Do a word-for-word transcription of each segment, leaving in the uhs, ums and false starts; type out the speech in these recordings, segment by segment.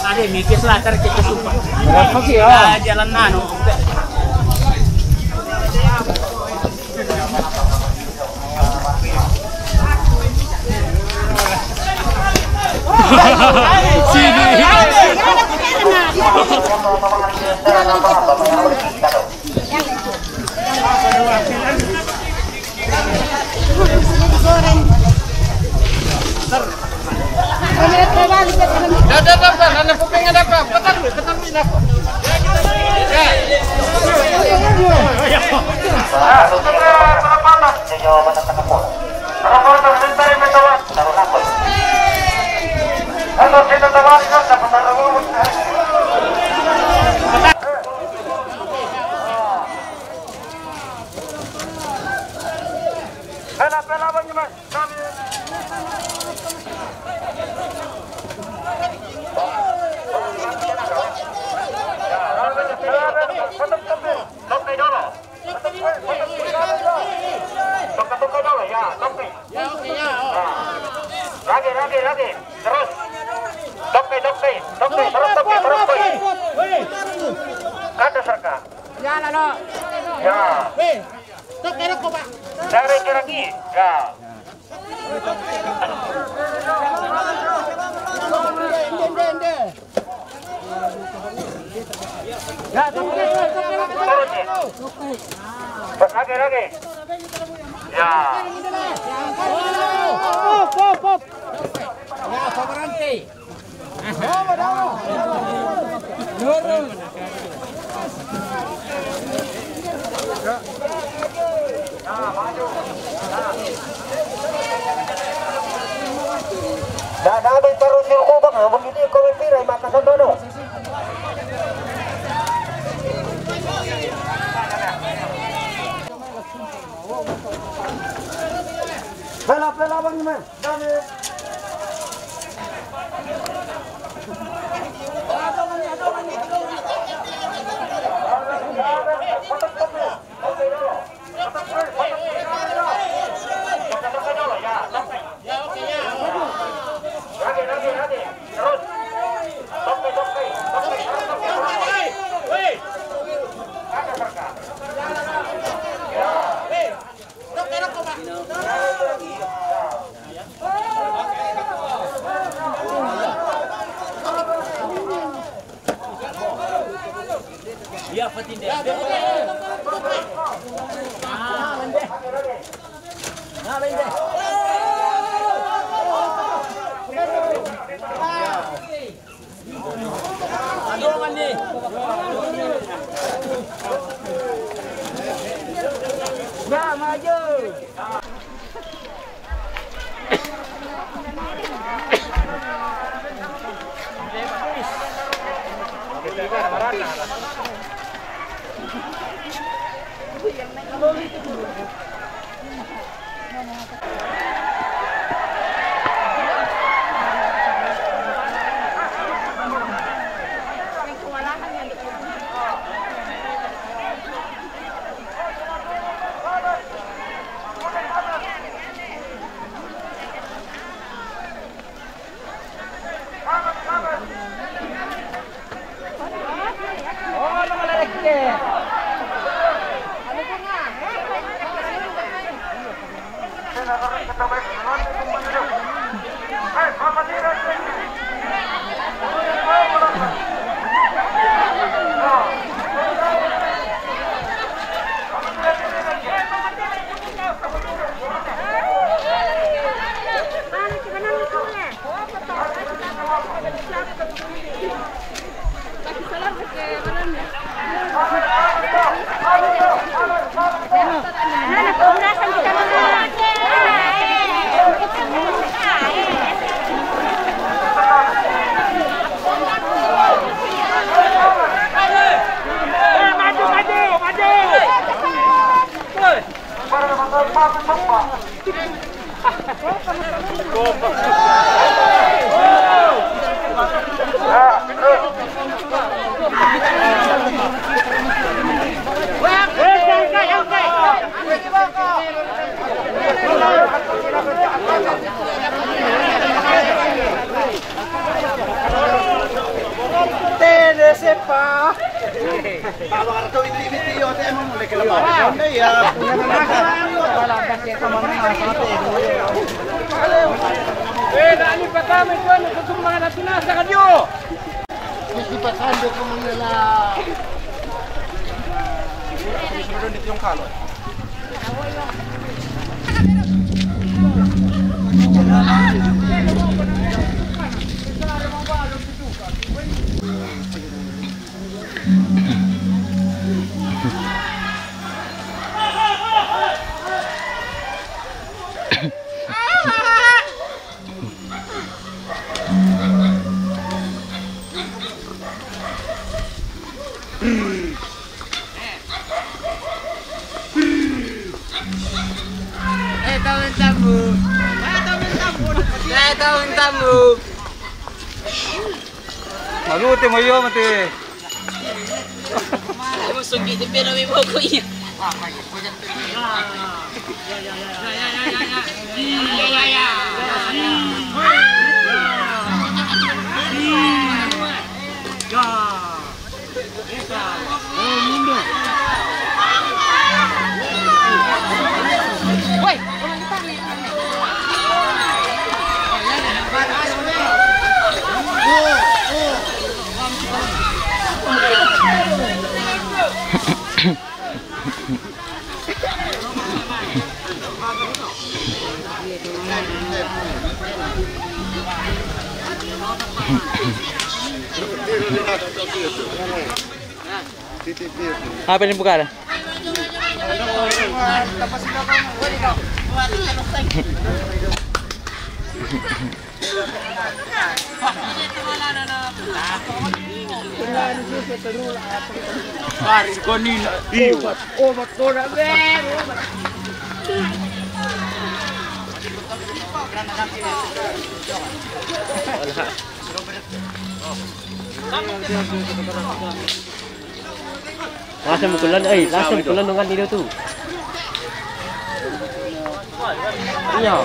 Ada mikir lah, ntar kita sumpah. Berapa sih, ya? Nah, jalan nanu. Sini. Dapat, dapat, anak kuping dapat. Petar, petar, petar. Ya. Pela, pela, Bang Iman. Toke dulu. Toke, toke dulu, ya, toke. Ya, oke, ya, oh. Lagi, lagi, lagi. Terus. Toke, toke, toke, terus toke, terus toke. Kata serka. Ya, lalu. Ya. Weh, toke dulu, Pak. Dari Keragi. Ya. Lagi, lagi. Ya. Dah, dah, dah, taruh di kubang, begini kau pira makan sandano. Pela, pela, Bang Iman. Ya, maju. Tene sepa. Baba karato iti iti yo te emang mulai ke lemah. Sampai ya. Eh, na ni patama ito, ano, sa sumanga na tunasa ka diyo. Hindi pasando ko mga la. Susunod dito yung kalo. Eh, tahu tamu. Eh, tahu tamu. Maluti mo yun, mati. Ay, mo sugi, di pero may mo ko iya. Apa yang buka? Lasa mo kulan, ay, lasa mo kulan nung kanino to. Iya.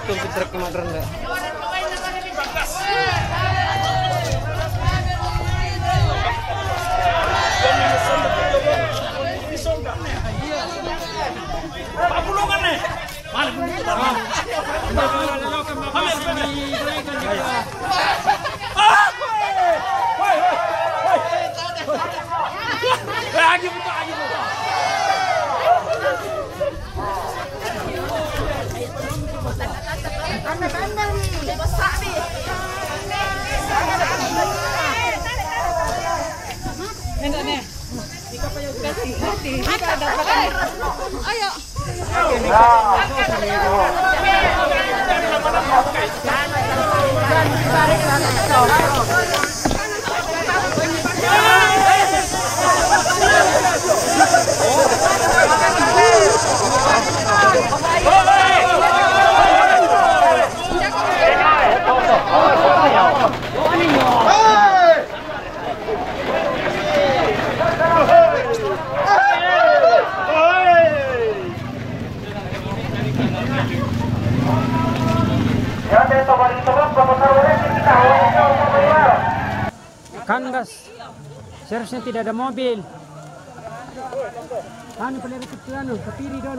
Truk kemarin deh. Ayo. Kandas, seharusnya tidak ada mobil. Anu, pada itu anu, ke kiri dong.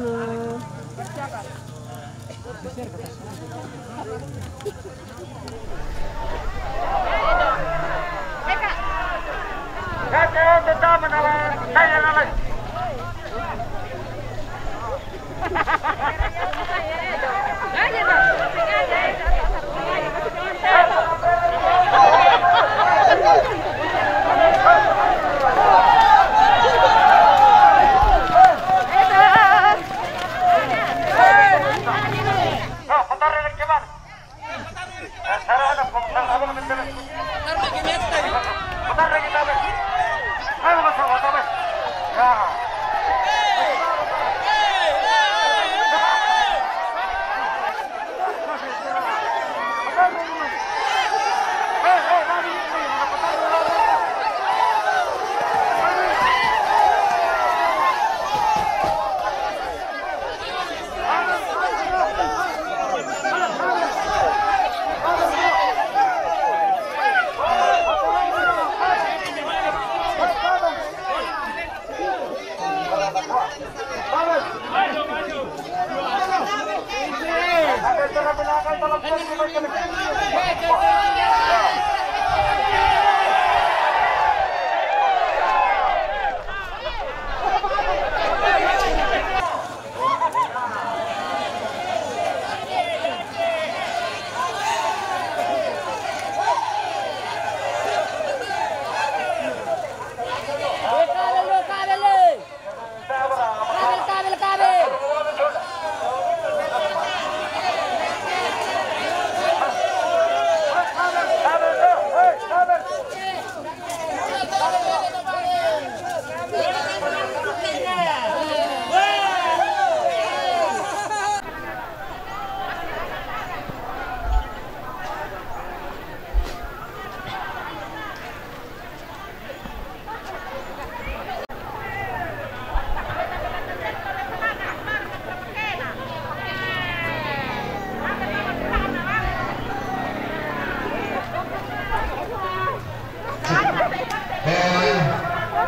Eh,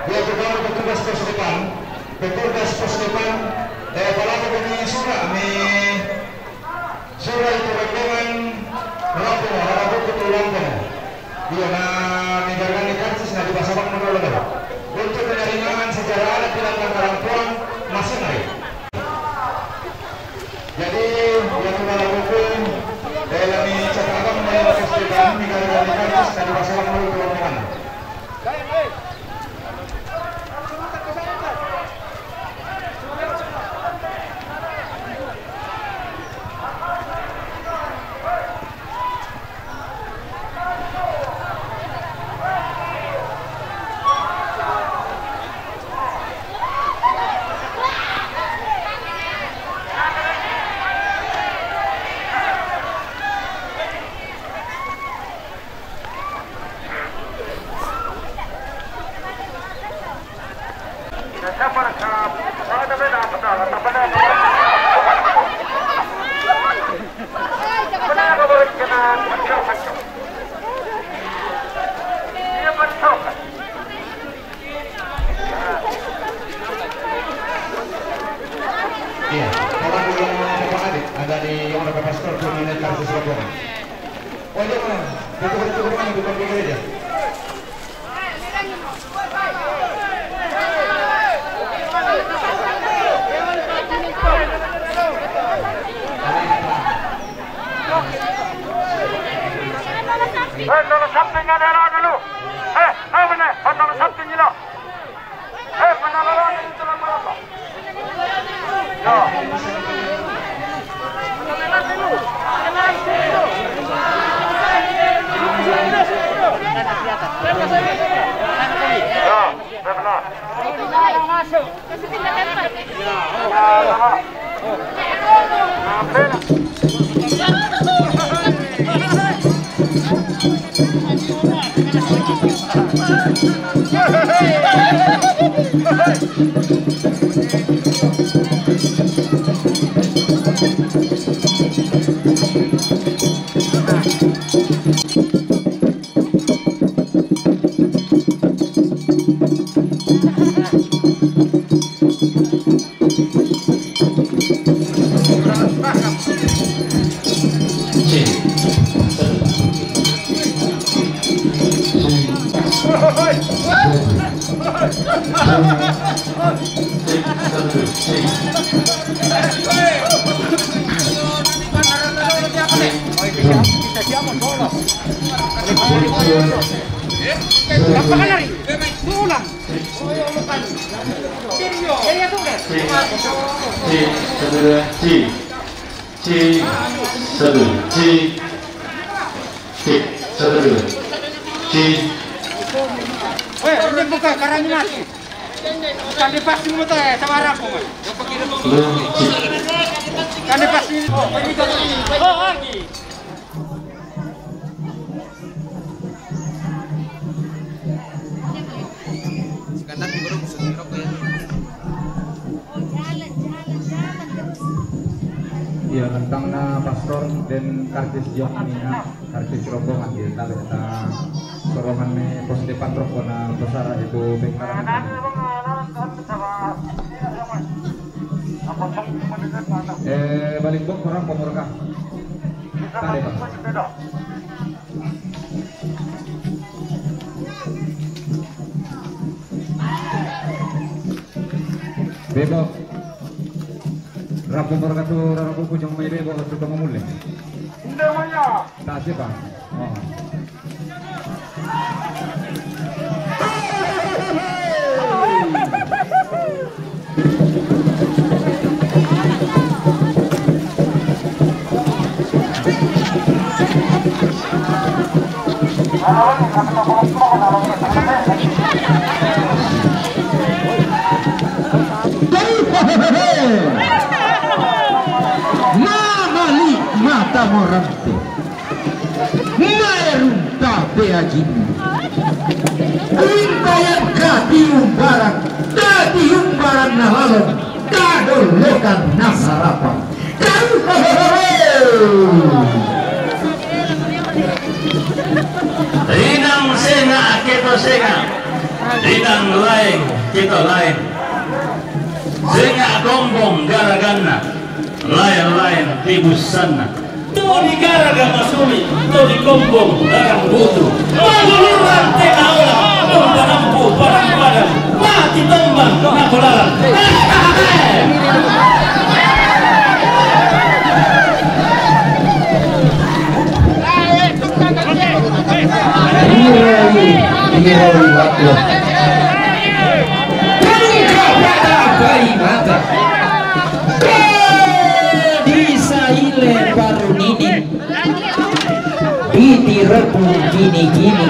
ya, kita petugas pos depan, petugas pos depan, eh, palaku kami sudah, mi sudah itu rombongan rapo, rapo ke tulang. Iya, na mi gargani karcis na dipasabang modal. Untuk penerimaan secara adat di Lampang Karangkoang masih naik. Jadi, yang mana mungkin dalam ini cakap abang, dalam festival ini kali-kali kan tadi masalah menurut teman-teman. Iya, orang yang mau pakai adik, ada di yang ada pastor, punya kartu rombongan. Oh, iya, Bang. Itu, itu, itu, itu, itu, itu, itu. Eh, no lo saben, ada dulu. Eh, apa nih? Oh, no lo saben, gila. Eh, mana lo ini, tulang berapa? Ya. Ya, saya benar. Cik, satu, dua, cik. Cik, satu, cik. Cik, satu, dua, cik. Weh, ini bukan karang ini. Bukan di pas ini, eh, sama aku, Mas. Belum, cik. Kan di pas ini. Oh, ini. Oh, lagi. Iya, tentang na pastor dan kartis jok ini, na kartis rombongan di tali, na rombongan ni pos depan rokok na besar itu bengkaran. Eh, balik bok orang pemurka. Tadi, Pak. Bebo. Rabu berkatu, rabu kujung mai bebo tu kamu mulai. Tak siapa. Oh. Mama li mata morante. Maerunta beajin. Rintayan katiumbaran, katiumbaran nalalon, kadolokan nasarapan. Rinang senga' keto senga', rinang laen keto laen. Senga' kombong garaganna, laen-laen tibussanna. To digaraga masuli', to dikombong garang butu. Maluluran te naola, umpanampu padang-padang, mati tombang nakolaran. Hiroi, hiroi, waklo. Tungka pada bai mata. Disaile parunini. Ditirepu gini-gini.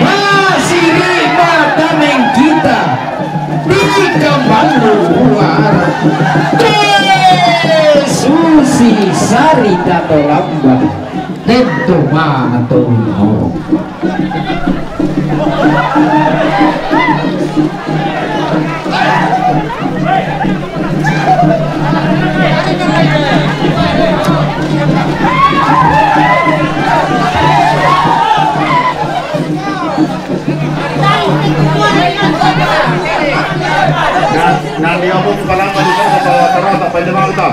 Masiri mata mengkita. Di kamballu buara. Susi sari dato lamba. Tentu matu. Nah, nah, dia mau kepala Tara, tara, tara, tara.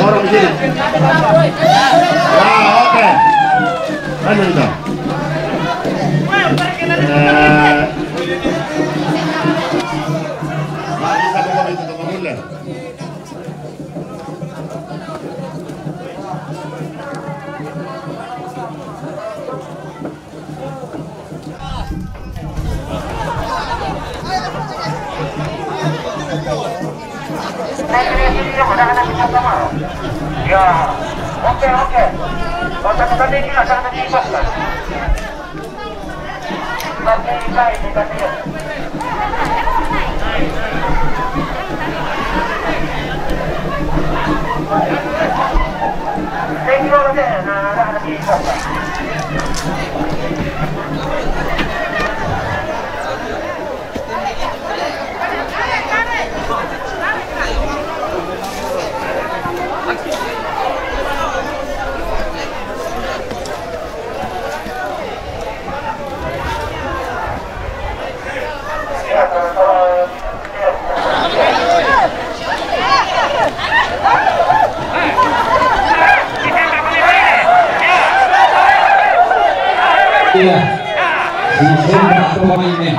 Orang di sini. Ah, oke. Lanjut kita. Eh, mari kita buka pintu, buka bulan. Ya, oke, oke. Oke, kita tinggi lah, jangan tinggi, Bos. Iya. Si Hendra pemainnya.